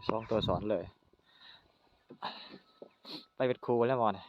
ສອງໂຕຊ້ອນເລີຍ ໄປເປັນຄູ່ແລ້ວບໍ່ນີ້.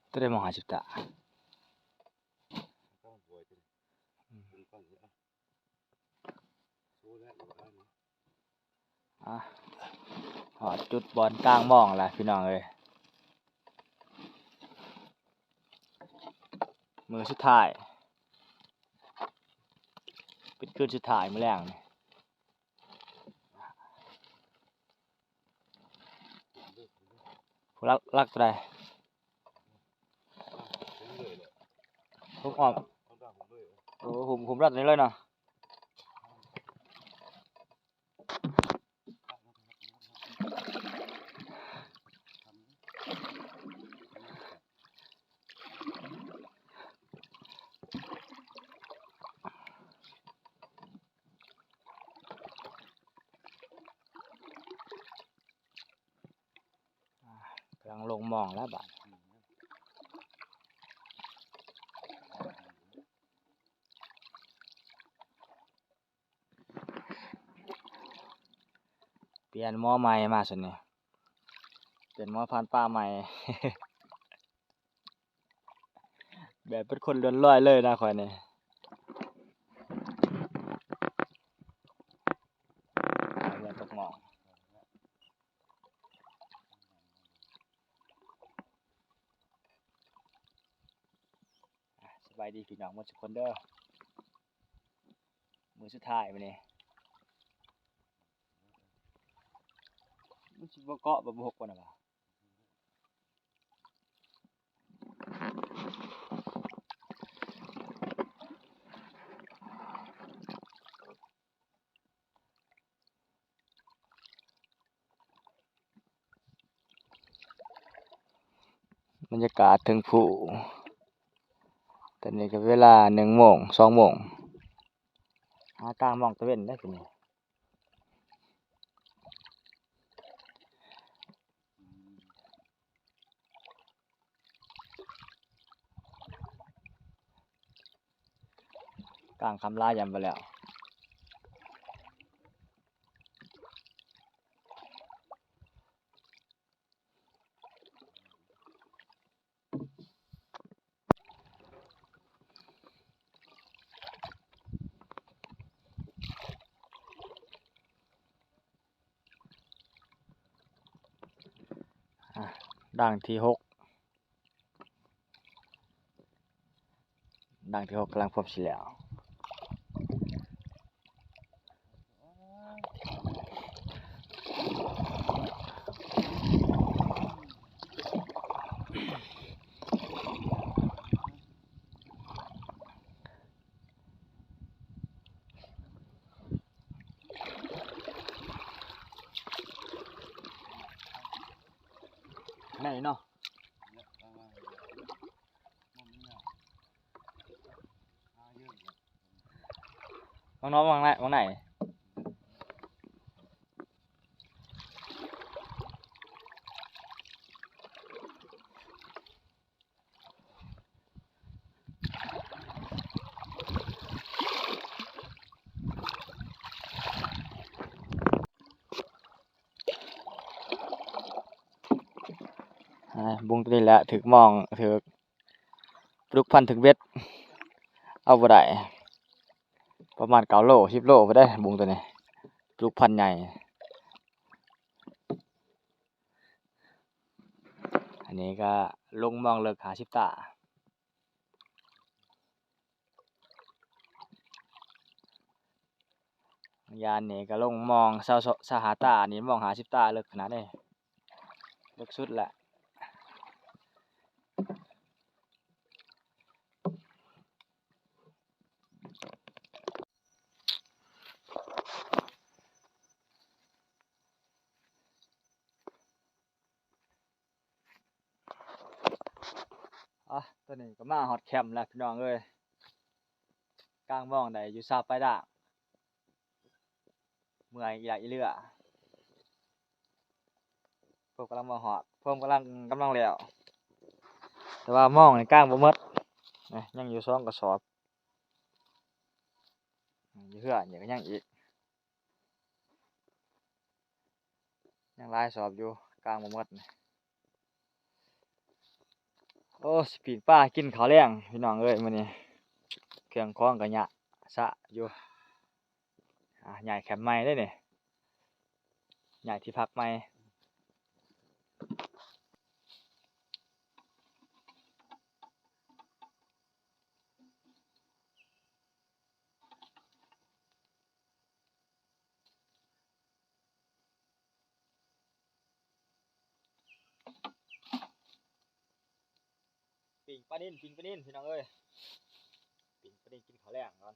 ໂຕໃດມອງຫາຊິບຕາ. ອາ ຮອດຈຸດບ່ອນກາງມອງແລ້ວພີ່ນ້ອງເອີຍ. ມື້ສຸດທ້າຍ ເປັນຄືນສຸດທ້າຍມື້ແລງນີ້. ຫຼັກ ຫຼັກເທົ່າໃດ? ຫຸ້ມອອກ ໂອ້ ຫຸ້ມ ຫຸ້ມລັດນີ້ເລີຍເນາະ. ກຳລັງລົງມອງແລ້ວບາດ. ປ່ຽນໝໍໃໝ່ມາຊັ້ນນີ້ ປ່ຽນໝໍຜ່ານປາໃໝ່. ແບບເປັນຄົນເລື່ອນລອຍເລີຍນະຂ້ອຍນີ້. ເຮືອຕົກໝອງ. ສະບາຍດີພີ່ນ້ອງໝົດທຸກຄົນເດີ. ມື້ສຸດທ້າຍມື້ນີ້ ມັນຊິບໍ່ເກາະບໍ່ ບໍ່ຫົກບໍ່ນະວ່າ. ບັນຍາກາດເທິງພູ ຕອນນີ້ກໍເວລາໜຶ່ງໂມງ ສອງໂມງ ຫາກາງມອງຕາເວັນໄດ້ ຄືນີ້. ກາງຄ່ຳຫຼາຍ ຢ້ານບໍ່ແລ້ວ. ອ່ະ ດ່າງທີຫົກ ດ່າງທີຫົກກຳລັງພວມຊິແລ້ວ. ຂ້າງໃນເນາະ ວາງນອກ ວາງໃນ ວາງໃນ. ອ່າ ບຸ້ງຕົວນີ້ແຫຼະ ຖືກມອງ ຖືກ ປາດຸກພັນຖືກເບັດ ເອົາບໍ່ໄດ້. ປະມານເກົ້າໂລ ສິບໂລພຸ້ນເດ້ ບຸງໂຕນີ້ ຈຸກພັນໃຫຍ່. ອັນນີ້ກໍລົງມອງເລິກຫ້າສິບຕາ. ຍານນີ້ກໍລົງມອງຊາວ ຊາວຫ້າຕາ ອັນນີ້ມອງຫ້າສິບຕາ ເລິກຂະໜາດເດ້ ເລິກສຸດແຫຼະ. ອາ ຕອນນີ້ກໍມາຮອດແຄມແລ້ວພີ່ນ້ອງເອີຍ ກາງມອງໄດ້ຢູ່ຊາວປາຍດາ ເມື່ອຍອີ່ຫຼ້າອີ່ເຫຼືອ. ພວກກຳລັງມາຮອດ ພວກກຳລັງ ກຳລັງແລ້ວ ແຕ່ວ່າມອງນີ້ກາງບໍ່ໝົດນະ ຍັງຢູ່ສອງກະສອບ ຢູ່ເຮືອນນີ້ກໍຍັງອີກ ຍັງຫຼາຍສອບຢູ່ ກາງບໍ່ໝົດ. ໂອ້ ຊິປີ້ງປາກິນເຂົ້າແລງພີ່ນ້ອງເອີຍ ມື້ນີ້ເຄື່ອງຂອງກໍຍະຊະຢູ່. ອາ ຍ້າຍແຄມໃໝ່ເດ້ນີ້ ຍ້າຍທີ່ພັກໃໝ່. ປີ້ງປານິນ ປີ້ງປານິນ ພີ່ນ້ອງເອີຍ ປີ້ງປານິນກິນເຂົ້າແລງກ່ອນ.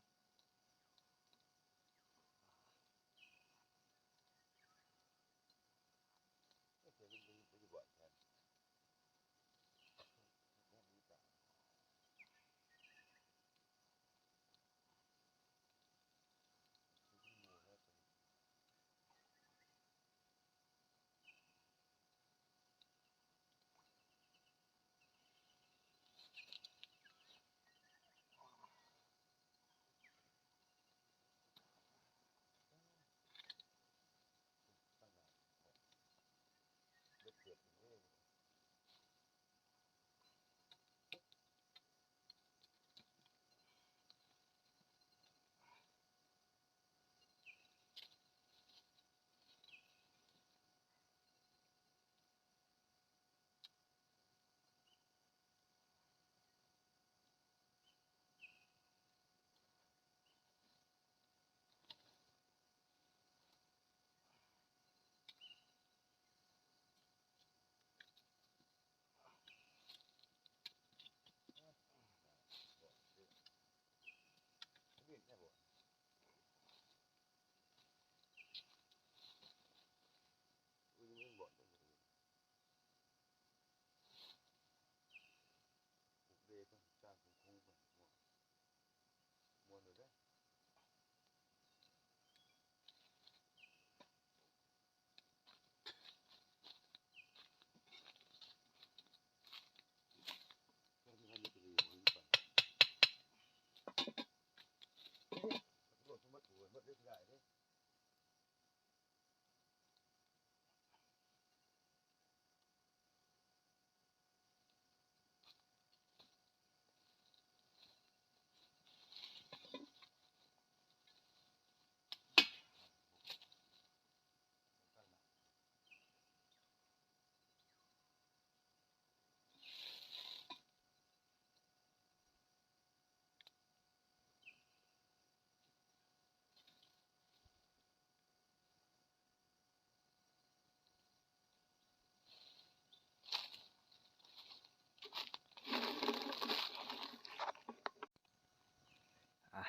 ອ່ະ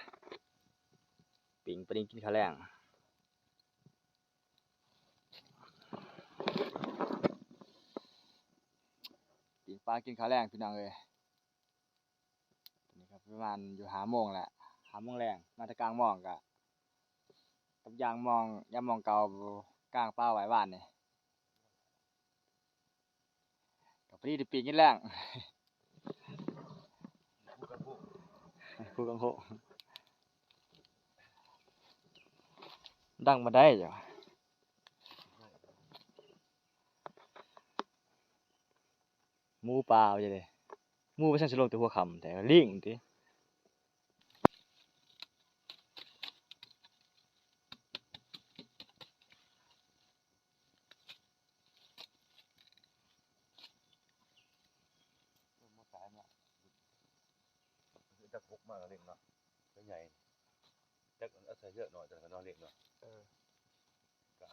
ປີ້ງປານິນກິນເຂົ້າແລງ ປີ້ງປາກິນເຂົ້າແລງ ພີ່ນ້ອງເອີຍ. ນີ້ກໍປະມານຢູ່ຫ້າໂມງແລ້ວ ຫ້າໂມງແລງ ມາແຕ່ກາງມອງ ກະກັບຍາມມອງ ຍາມມອງເກົ່າ ກາງປາໄວ້ວານນີ້ ກໍພໍດີໄດ້ປີ້ງກິນແລງ ພູກຳໂພງ ພູກຳໂພງ ດັງປານໃດ ໝູປ່າວ່າຈັ່ງໃດ ໝູໄປຊັ້ນ ຊິລົງແຕ່ຫົວຄ່ຳແທ້ ລີງຕິ. ໃຫຍ່ ຈັກອາໄສເຊືອກໜ້ອຍ ແຕ່ກໍນ້ອຍເລັກເນາະ. ເອີ ກະ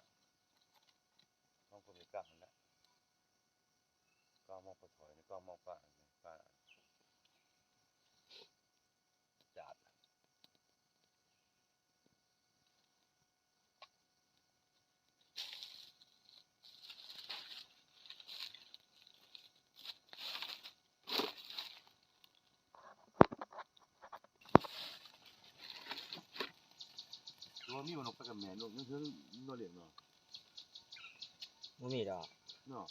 ມອງຄົນໄປກາງຫັ້ນແຫຼະ ກາງມອງປາຖອຍ ກາງມອງປາ ປາຈາດ. ຕົວມີບໍ່ ນົກໄປກັບແມ່ ນົກຍັງເຖິງ ບໍ່ລ້ຽງເນາະ ບໍ່ມີດອກເນາະ.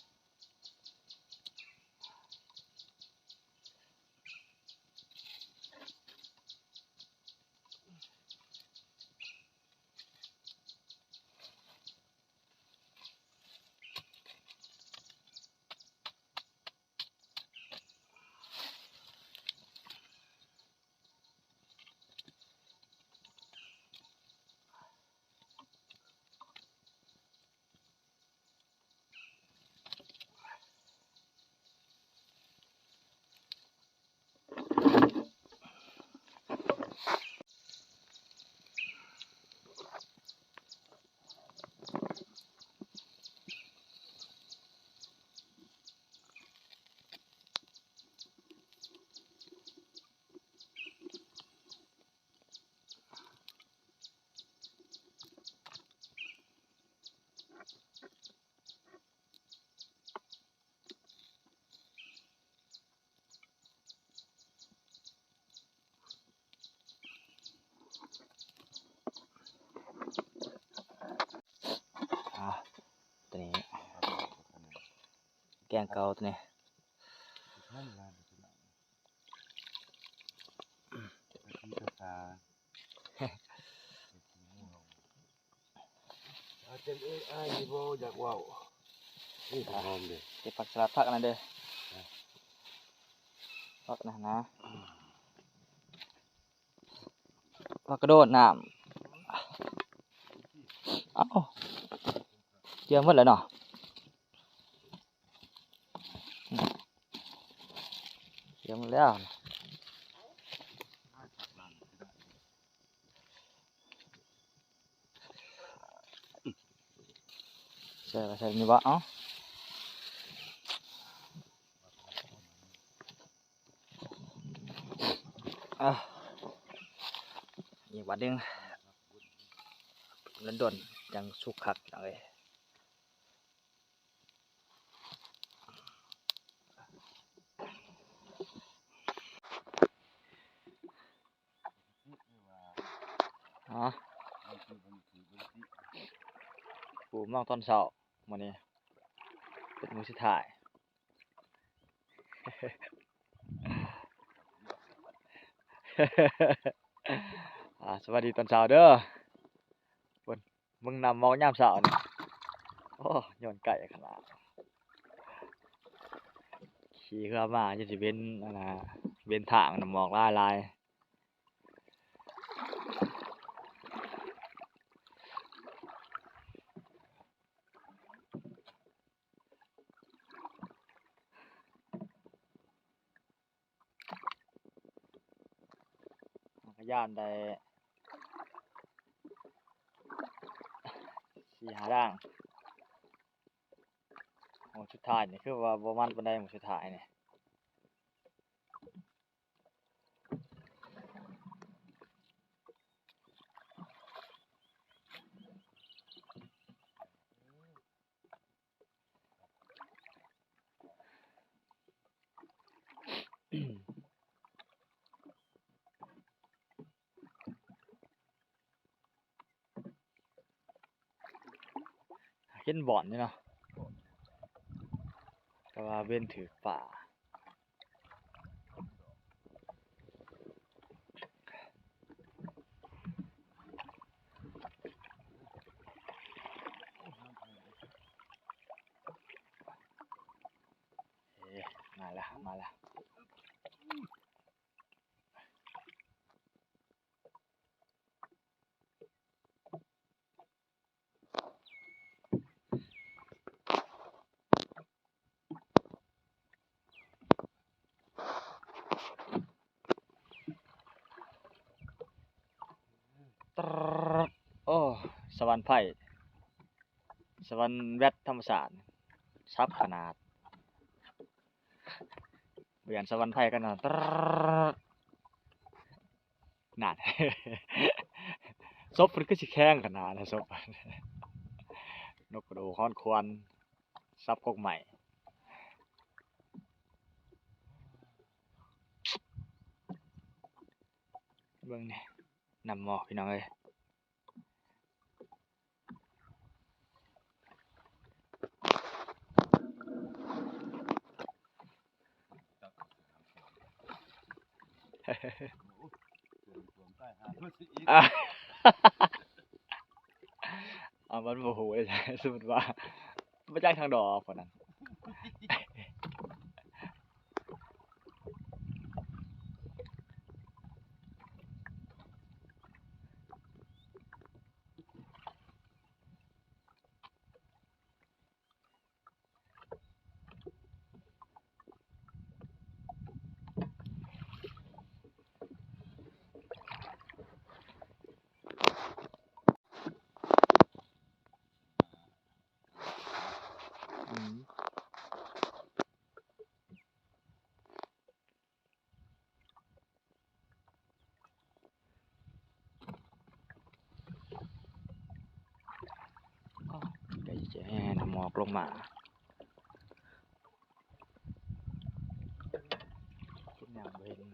ອ່າ ຕົວນີ້ ແກງເກົ່າຕົວນີ້. ອາ ເຈັບເອີຍ ອາຍ ບໍ່ຢາກເວົ້າ. ນີ້ຜັກຫອມເດ້ ເກັບຜັກສະຫຼັດຜັກອັນນັ້ນເດີ ຜັກນັ້ນນະ ອືມ ຜັກກະໂດດນ້ຳ. ເອົ້າ ເກືອໝົດແລ້ວເນາະ. ອືມ ເກືອໝົດແລ້ວ ໃສ່ ໃສ່ນີ້ບໍ່ ເອົ້າ. ອ່າ ອີກບາດໜຶ່ງ ດົນໆ ຈັ່ງສຸກຄັກ ພີ່ນ້ອງເອີຍ. ອໍ ປູມອງຕອນເຊົ້າ ມື້ນີ້ເປັນມື້ສຸດທ້າຍ. ອ່າ ສະບາຍດີຕອນເຊົ້າເດີ. ເບິ່ງ ເບິ່ງນ້ຳໝອກຍາມເຊົ້ານີ້ ໂອ້ ຍ້ອນໃກ້ຂະໜາດ ຂີ່ເຮືອມາ ຈະຊິເຫັນ ອັນນ່າ ເຫັນທາງນ້ຳໝອກຫຼາຍໆ. ມັນກະຢ້ານໄດ້ສີ່ຫ້າດ່າງ. ໝູ່ສຸດທ້າຍນີ້ຄືວ່າບໍ່ມັນປານໃດ ໝູ່ສຸດທ້າຍນີ້. ເຫັນບ່ອນຢູ່ເນາະ ແຕ່ວ່າເວັນຖືກປາ. ເອີ ມາລະ ມາລະ. ເ ຕຣດ ໂອ້ ສະຫວັນໄພ ສະຫວັນແວັດທຳມະຊາດ ສັບຂະໜາດ ບໍ່ຢ້ານສະຫວັນໄພກັນນະ ຕຣດ ນັ້ນ ສົບເພິ່ນຄືຊິແຂງຂະໜາດນະ ສົບ ນົກກະໂດກຮອນຄວນ ສັບກົກໄມ້ ເບິ່ງແດ່ ນ້ຳໝອກ ພີ່ນ້ອງເອີຍ. ອ່າ ເອົາ ມັນບໍ່ຮູ້ເດ້ ສົມມຸດວ່າບໍ່ຈັກທາງດອກ ຄົນນັ້ນ. ອືມ ໃກ້ຈະແຫ່ນ້ຳໝອກລົງມາ ເຮັດຫຍັງບໍ່ເຫັນ.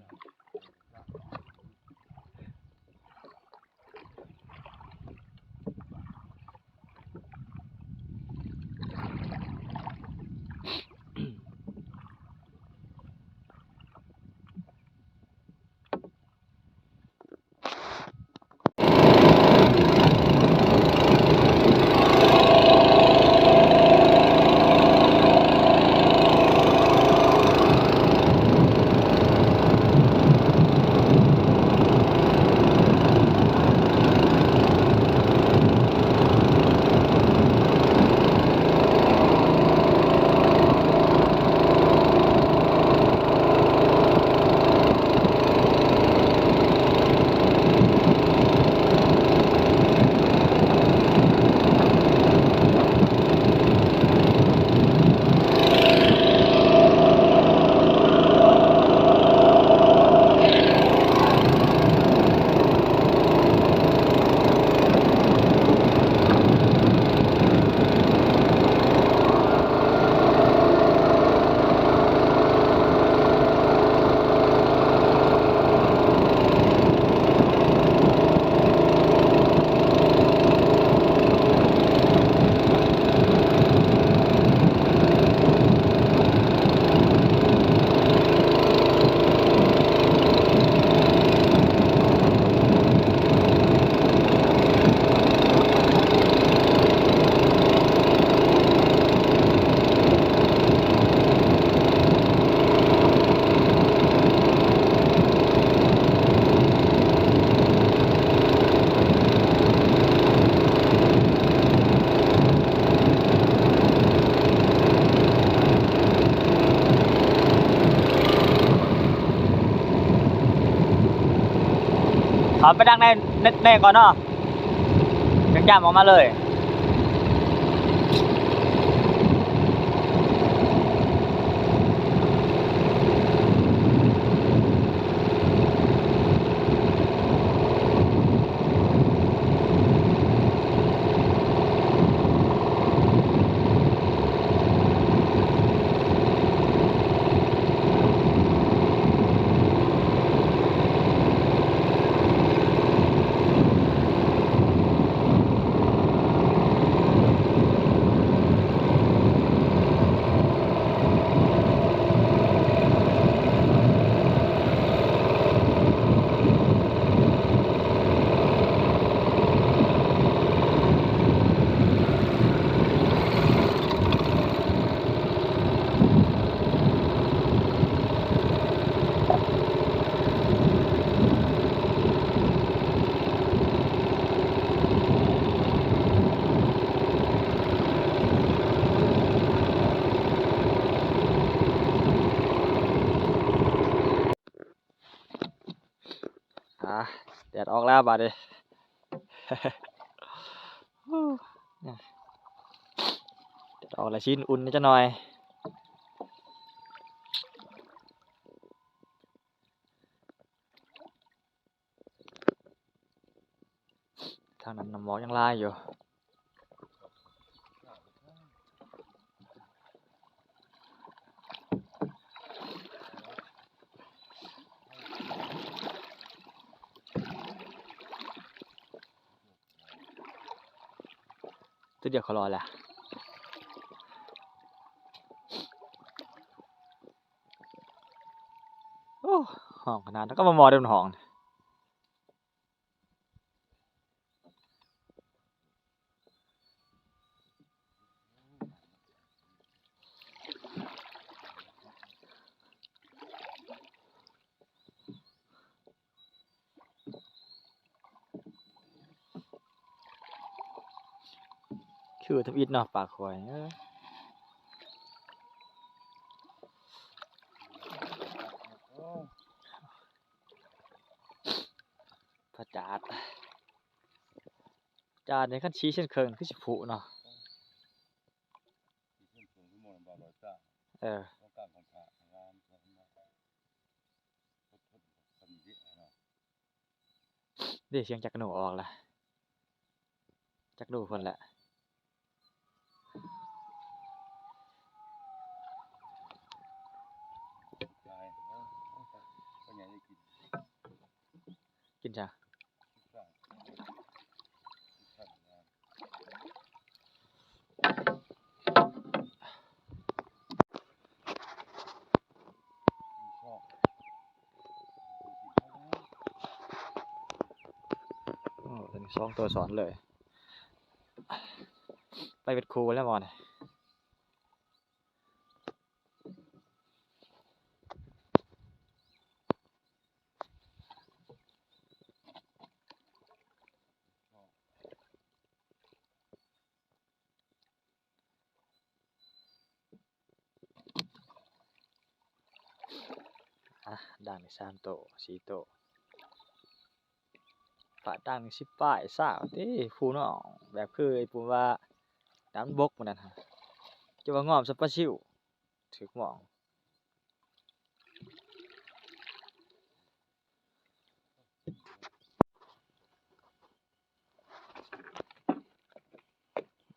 ເຂົ້າໄປດັກໃນ ໃນ ໃນກ່ອນເນາະ ຈັ່ງຈຳອອກມາເລີຍ. ອ່າ ແດດອອກແລ້ວບາດນີ້ ດອກລະຊິນ ອຸ່ນຈັກໜ່ອຍ. ທາງນັ້ນນ້ຳໝອກຍັງຫຼາຍຢູ່. ຕົວດຽວເຂົາລອຍລະ. ໂອ້ ຮ້ອງຂະໜາດນັ້ນ ກໍບໍ່ໝໍເດີມັນຮ້ອງ. ຄືທຳອິດເນາະ ປາກຂວາຍ ເອີ ພະຈາດ ຈາດນີ້ຄັນສີ່ເຊັນເຄິ່ງຄືຊິຜຸເນາະ. ເອີ ເດ້ ສຽງຈັກໜູອອກລະ ຈັກໜູເພິ່ນແຫຼະ. ກິນຊະ ໂອ້ ຕົວນີ້ສອງຕົວຊ້ອນເລີຍ ໄປເປັນຄູ່ແລ້ວໝໍນີ້. ອ່ະ ດ່າງນີ້ສາມໂຕ ສີ່ໂຕ ປາດ່າງນີ້ສິບປາຍ ຊາວຕິ ຜູ້ນ້ອງ ແບບຄືໄອ້ປຸ້ມວ່າ ດຳບົກມື້ນັ້ນ ຈະວ່າງອມສະປາຊິວ ຖືກໝອງ.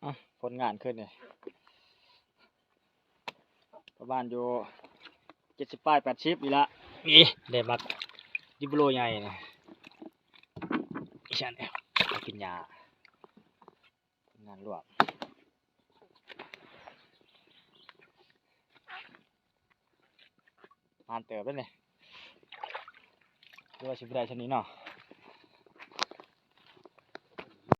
ອ່ະ ຜົນງານຄືນນີ້ ປະມານຢູ່ເຈັດສິບປາຍ ແປດສິບນີ້ລະ. ນີ້ ໄດ້ໝາກດິບໂລໃຫຍ່ນີ້ ອີ່ສັນ ມາກິນຫຍ້າ. ງານລວກ ມານເຕີບເດ້ນີ້ ຫຼືວ່າຊິບໍ່ໄດ້ຊ່ຳນີ້ເນາະ.